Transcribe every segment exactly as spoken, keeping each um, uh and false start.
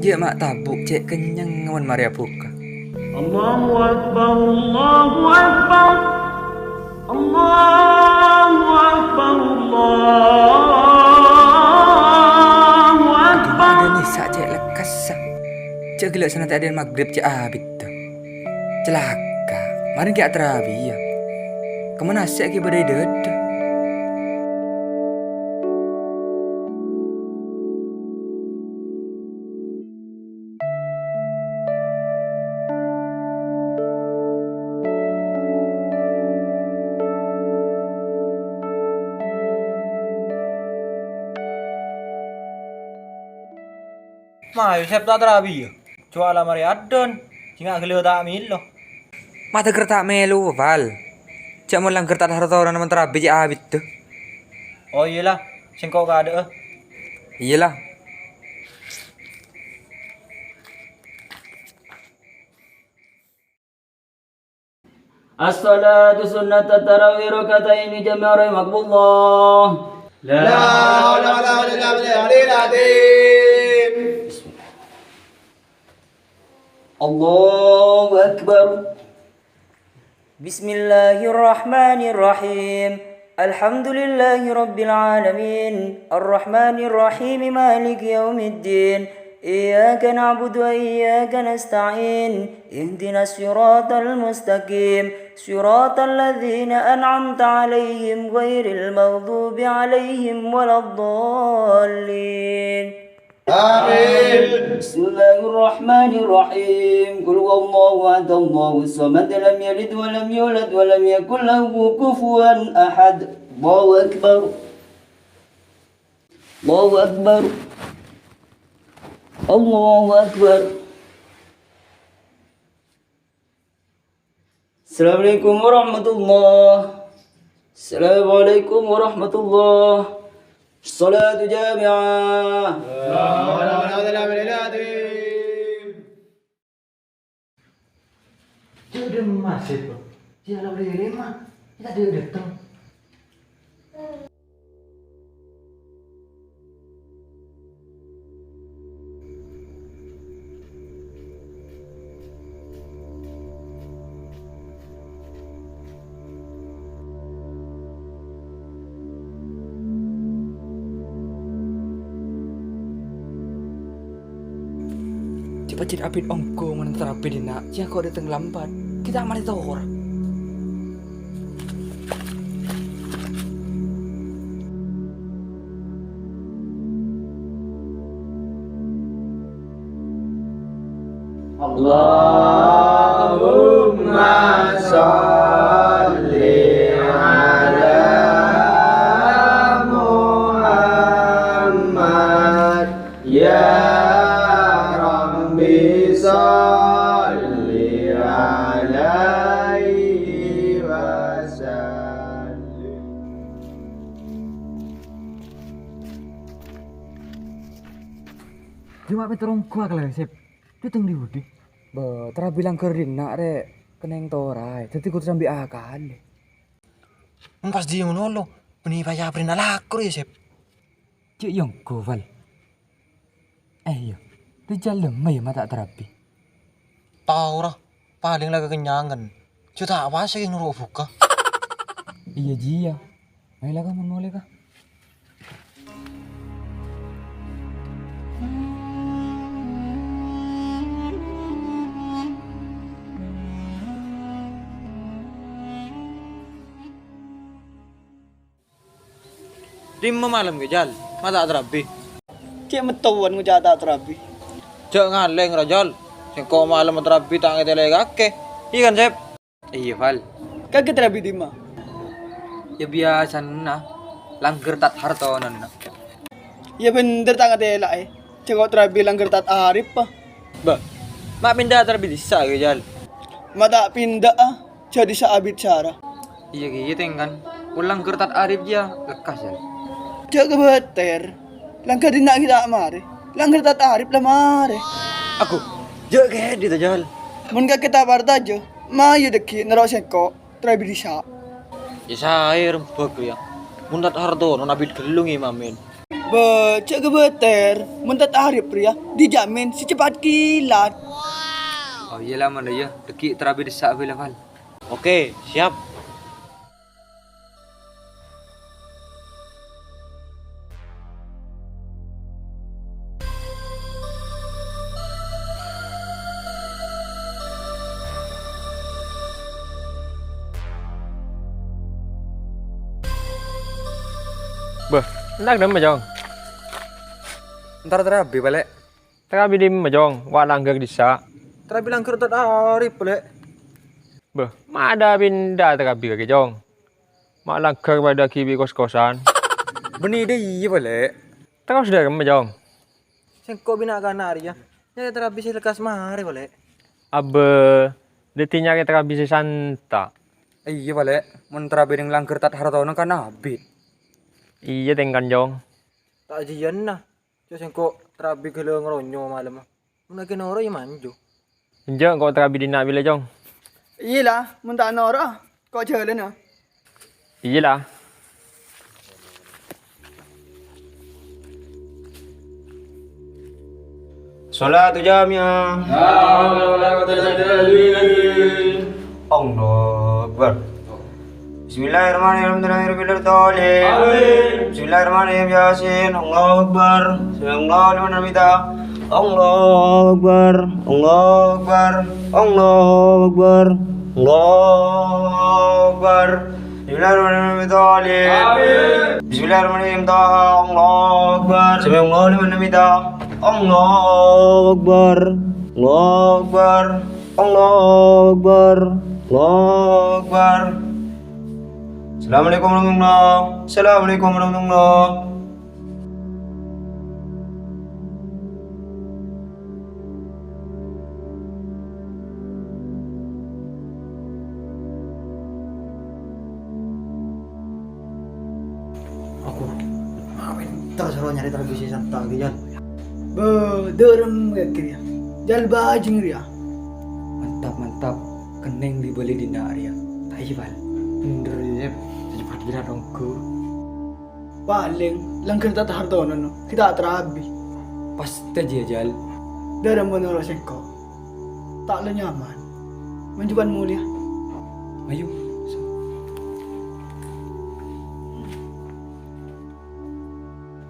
Jhâ' ma' tabu' cè' kennyeng mon marè abhuka. Allahu Akbar, Allahu Akbar. Allahu Akbar, Allahu Akbar. Adâ' nissa' cè' lekkassa. Jhâ' ghellâ' sanatè adâ' magrib cè' abiddhâ. Calaka', marèn ghi' atarabiya. Kemma nasè' ghi' bâdâ è dâdâ. Ma, Yusep ta' atarabiya. Cowa la marè adân, jhâ' ghellâ' ta' mèlo. Ma' tèghâr ta' mèlo, Fal. Jhâ' mon langghâr ta' hartonan mon tarabi cè' abiddhâ. Oh, iyâ la, sèngko' kaadâ'â. Iyâ la. As-salatu sunnatat tarawih rak'ataini jami'an rahimakumullah. La haula wala quwwata illa billahil aliyil azim. Allahu Akbar. Bismillahirrahmanirrahim. Alhamdulillahi rabbil alamin. Arrahmanirrahim. Maliki yaumiddin. Iyyaka na'budu wa iyyaka nasta'in. Ihdinas siratal mustaqim. Siratal ladzina an'amta 'alaihim ghairil maghdubi 'alaihim waladdallin. Amin. Bismillahirrahmanirrahim. Qul huwallahu ahad, Allahus samad, lam yalid wa lam yulad wa lam yakul lahu kufuwan ahad. Allahu Akbar. Allahu Akbar. Allahu Akbar. Assalamualaikum warahmatullah. Assalamualaikum warahmatullah. Salatu jami'ah. Jhâ' dâ' masjid, Pak. Jhâ' la lèma. Kita dâ-, dâteng. Cè' pajhât abit ongghu mon tarabi dinna', jhâ' engko' dâteng lambat. Kita marè tor. Allahumma shalli ala Muhammad. Ya Rabbi, shalli alaihi wa sallim. Coma pèterrong ghuwa kala, Sep. Dâteng dhi-budhi? Bâ, tarabi langghâr dinna', Rè'. Kennèng toraè. Dhâddhi kodhu sambi akalè. Pas dhi ngono lo, bânnè paya bârina lako, yâ, Sep? Cè' yongghu, Fal. Eh, iyâ. Rijjhâl lemma, yâ, ma' ta' tarabi. Tao, ra. Palèng la kakennyangan. Jhâ' ta' pas kèng noro' buka. Iyâ, jiyâ. Ayo, la, ka, mon molè, ka. Dimma malem, Jal? Ma' ta' tarabi? Cè' mettowan ngoca' ta' tarabi. Jhâ' ngalèng, ra, Jal. Sèngko' malem tarabi ta' ngètèlè kakè. Iyâ, kan, Sep? Iyâ, Fal. Kakè tarabi dimma? Yâ, biyasana. Langghâr tat hartonanna. Yâ, bhender ta' ngatèla'è. Sèngko' tarabi langghâr tat arif, pa. Bâ, ma' pinda tarabi dissa', Jal? Ma' ta' pinda, a. Jadi saabit sara. Iyâ, kèya, tèng, kan. Mon langghâr tat arif jiyâ lekkas, yâ. Jhâ' kabâter. Langghâr dinna' ghi' ta' marè. Langghâr tat arif la marè. Aku, jhâ' kèdhi, ta, Jal. Mon kakè ta' partajâ, mayu dâggi' noro' sèngko', tarabi dissa'. Yâ, saè rembhâk, yâ. Mon tat hartonan abit ghâllu ngimamèn. Bâ, jhâ' ghâbâtèr, mon Tat Arif rèya dijamin secepat kilat. Oh, iyâ la, mon iyâ, dhâggi' tarabi dissa' bhâi la, Fal. Oke, siap. Bâh, èntar dimma, Cong? Èntar tarabi, Palè'. Tarabi dimma, Cong? Wa' langghâr dissa'. Tarabi langghâr Tat Arif, Palè'. Bâh, ma' dâ' pinda tarabi kakè, Cong? Ma' langghâr padâ ghi' bi' kos-kosan. Bânnè dâ' iyâ, Palè'. Terros dimma, Cong? Sèngko' bi' na'-kana' rèya nyarè tarabi sè lekkas marè, Palè'. Abbâ, dhâddhi nyarè tarabi sè santa'. Iyâ, Palè'. Mon tarabi neng langghâr Tat Hartono kan abit. Iyâ, tèngkan, Cong. Ta' jiyâna. Jhâ' sèngko' tarabi ghellâ' ngronyok malemma. Mon kakè noro' iyâ manjo. Enjâ', engko' tarabi dinna' bilâ, Cong. Iyâ la, mon ta' noro', ko' jhâlâna. Iyâ la. Sholatu jami'ah. La haula wala quwwata illa billah. Allahu Akbar. Bismillahirrahmanirrahim. Alhamdulillahirabbil alamin. Amin. Bismillahirrahmanirrahim. Yasin. Allahu Akbar. Sami'allahu liman hamidah. Allahu Akbar. Allahu Akbar. Allahu Akbar. Allahu Akbar. Bismillahirrahmanirrahim. Amin. Bismillahirrahmanirrahim. Taha. Allahu Akbar. Sami'allahu liman hamidah. Allahu Akbar. Allahu Akbar. Allahu Akbar. Allahu Akbar. Assalamualaikum warahmatullah. Assalamualaikum warahmatullah. Aku, ma' pènter soro nyarè tarabi sè santa' ghi, Jal. Bâ, dârem kakè rèya. Jal bajing rèya. Mantap, mantap. Kennèng bi' bâli dinna' rèya. Ayo, Bal. Bhender, Jep. Cepat gerak, ongghu. Palèng langghâr Tat Hartono, no, ghi' ta' tarabi. Pas ta' jiyâ, Jal. Dârem mon noro' sèngko'. Ta' la nyaman. Manjuban molèya. Ayo.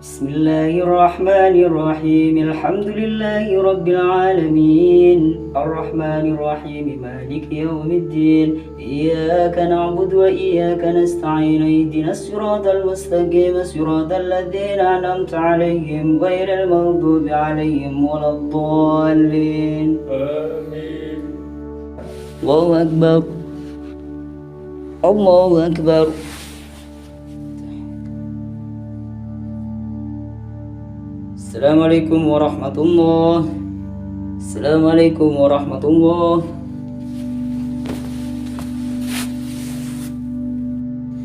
بسم الله الرحمن الرحيم. الحمد لله رب العالمين. الرحمن الرحيم. مالك يوم الدين. إياك نعبد وإياك نستعين. اهدنا الصراط المستقيم. صراط الذين أنعمت عليهم غير المغضوب عليهم ولا الضالين. آمين. الله أكبر. الله أكبر. السلام عليكم ورحمة الله. السلام عليكم ورحمة الله.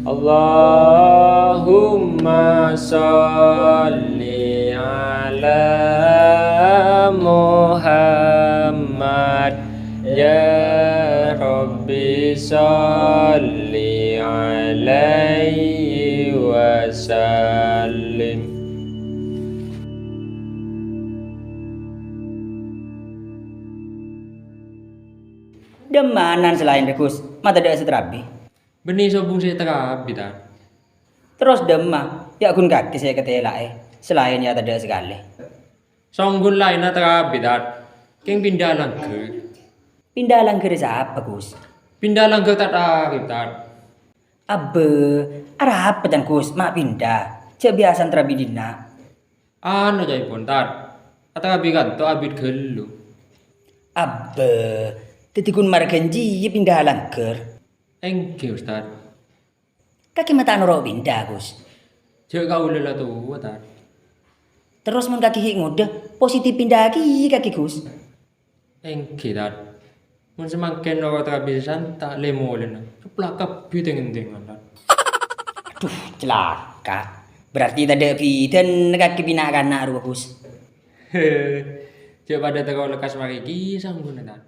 اللهم صل على محمد. Ya Rabbi shalli alaihi wa sallim. Dâmmanan salaèn rè, Gus? Ma' tadâ' sè tarabi? Bânnè sobung sè tarabi, Tat. Terros dâmma, ya' ghun kakè sè èkatela'è, salaèn ya' tadâ' sakalè. Songghun laènna tarabi, Tat. Kèng pinda langghâr. Pinda langghâr sapa, Gus? Pinda langghâr Tat Arif, Tat. Abbâ, arapa can, Gus, ma' pinda? Jhâ' biyasana tarabi dinna'. Anu, ca'èpon, Tat. Atarabi kanto abit ghâllu. Abbâ, dhâddhi ghun marghân jiyâ pinda langghâr? Èngghi, Ustad. Kakè ma' ta' noro' pinda, Gus. Jhâ' kaulâ la towa, Tat. Terros mon kakè ghi' ngodâ, positif pinda kèya kakè, Gus. Èngghi, Tat. Mon samangkèn noro' tarabi sè santa' lè-molèna, ceplak kabbhi tèng-èntèngan, Tat. Adhu, calaka'. Berarti tadâ' bhidhâna kakè bi' na'-kana' rowa, Gus. Jhâ' padâ terro lekkas marè kèya sangguna, Tat.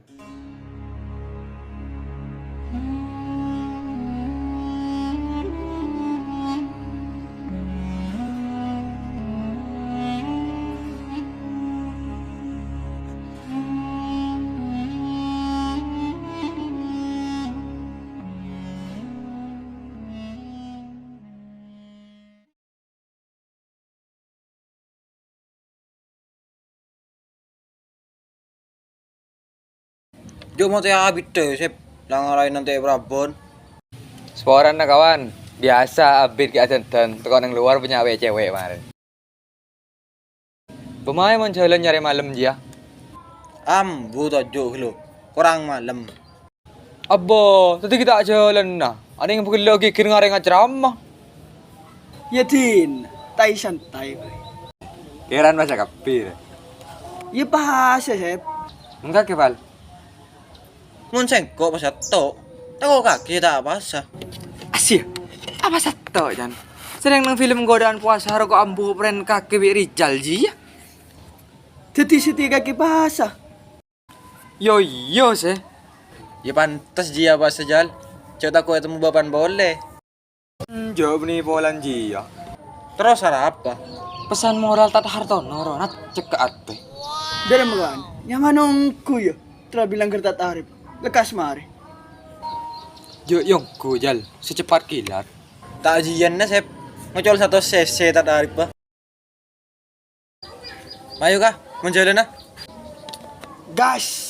Jhâ' matè abit dhâ, Sep. La ngaraè nantè' prabon. Saporana, kawan. Biyasa abit ghi' adhândhân, tako' neng lowar bânnya' we-, cewek marèn. Bâ maè mon jhâlân nyarè malem, jiya? Ambu tojjhu' ghâllu, korang malem. Abbo, dhâddhi ghi' ta' jhâlânna. Anèng bâ ghellâ' ghighir ngarènga ceramah. Yâ, Din, tai-santai bae. Kèran basa kabbhi, rè. Yâ, basa, Sep. Enggak, Kepal. Mon sèngko' pasa tto', tako' kakè ta' pasa. Asyik, apa sètto', Jan? Sèrèng neng film Godaan Puasa, roko' ambu pren kakè bi' Rijal, jiya. Dhâddhi sè kakè pasa. Yo, iyo, sè. Ya, pantes jiya pasa, Jal. Jhâ' tako' ètemmo bâ'na polè. Enjâ' bânnè polana jiya. Terros arapa? Pesan moral Tat Hartono, ro, nacek ka atè. Dâremma, kan? Nyamana ongghu, ya? Terabi langghâr Tat Arif. Lekkas marè. Jhâ' ongghu, Jal. Secepat kilat. Ta' jiyâna, Sep. Ngocol satos sèsè Tat Arif, bâ. Mayu, Ka, mon jhâlâna. Gas!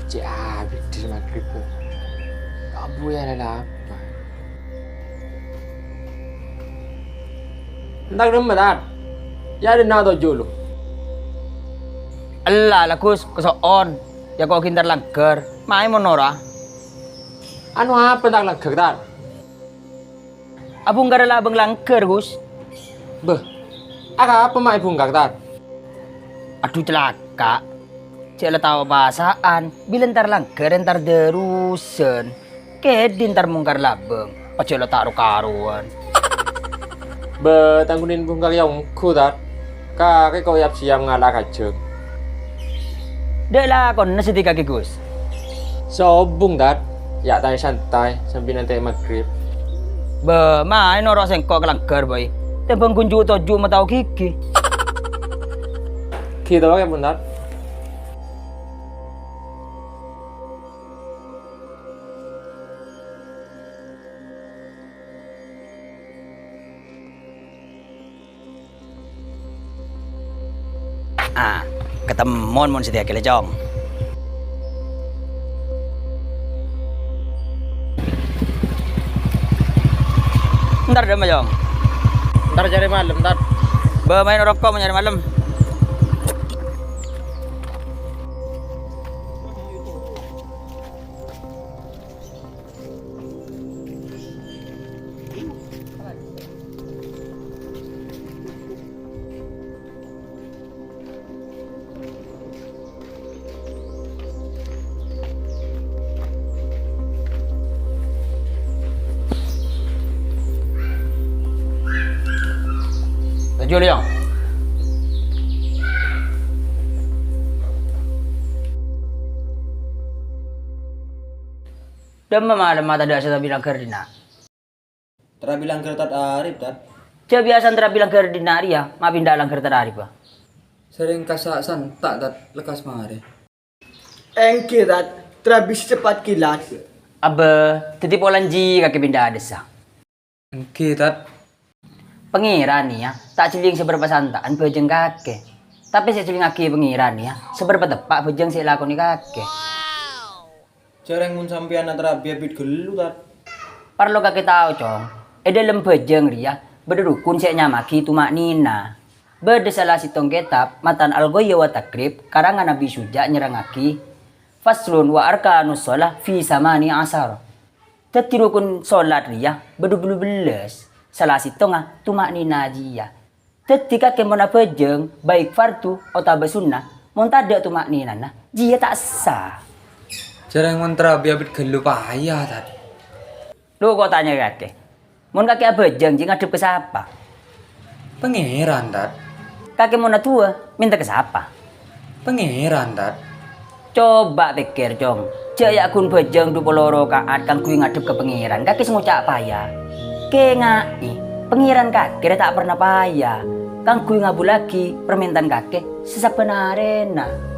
Cè' abit dhâri maghrib, kok. Kok buya la apa? Entar dâmma, Tat? Ya, dâ' enna' tojjhu' lu. Ella, la, Gus, kaso'on. Ya, kok ghi' entar langghâr. Mayu mon nora. Anu apa entar langghâr, Tat? Abhungkara labâng langghâr, Gus. Bâh, arapa ma' èbhungkar, Tat? Adhu, calaka'. Cè' la tao pasa'an, bilâ entar langghâr entar dârusan. Kèdhi entar mongkar labâng, pajhât la ta' ro-karowan. Bâ, tang ghunèn bhungkar ya ongghu, Tat. Kakè kok yap-siyap ngala' kajhâng. Dâ' lakona sè dhika ghi, Gus. Sobung, Tat. Ya' tae-santae sambi nantè' maghrib. Bâ, mayu noro' sèngko' ka langghâr, bâi. Tèmbhâng ghun ju'-toju' matao ghighi. Ghi' tolong ya, Pon, Tat. Ah, katemmon mon satèya kèlè, Cong. Entar dâmma, Cong. Entar nyarè malem, Tat. Bâ, mayu roko' mon nyarè malem. Toju', Lèyong. Dâmma malemma tadâ' sè terabi langghâr dinna'? Terabi langghâr Tat Arif, Tat. Jhâ' biyasana terabi langghâr dinna' rèya, ma' pinda langghâr Tat Arif, bâ. Sèrèng kassa' santa', Tat, lekkas marè. Èngghi, Tat, terabi secepat kilat. Abbâ, dhâddhi polana jiyâ kakè pinda adhâssa. Èngghi, Tat. Pangèran, yâ, ta' jhelling sè bârâmpa santa'an bhâjâng kakè. Tapè sè èjhellingngaghi Pangèran, yâ, sè bârâmpa teppa' bhâjâng sè èlakonè kakè. Jhâreng mon sampèyan atarabi abit ghâllu, Tat. Parlo kakè tao, Cong. È dhâlem bhâjâng rèya bâdâ rukun sè ènyama'aghi tuma'ninah. Bâdâ sala sèttong kètab matan Al-Ghayah wa Taqrib karangan Abi Syuja' nyerrangngaghi, "Faslun wa arkanus shalah fi samani asar." Dhâddhi rukun sholat rèya bâdâ bâllu bellâs, sala sèttongnga tuma'ninah jiyâ. Dhâddhi kakè mon abhâjâng, baik fardu otabâ sunnah, mon tadâ' tuma'ninana, jiyâ ta' sah. Jhâreng mon tarabi abit ghâllu paya, Tat. Lu, ko' tanya kakè. Mon kakè abhâjâng, jiyâ ngadhep ka sapa? Pangèran, Tat. Kakè mon adu'a, mènta ka sapa? Pangèran, Tat. Coba pèkkèr, Cong. Jhâ' yâ ghun bhâjâng dhu polo raka'at kaangghuy ngadhep ka Pangèran, kakè sè ngoca' paya. Kènga'è, Pangèran kakè rèya ta' parna paya. kaangghuy ngabbhullaghi parmèntan kakè sè sabbhân arèna.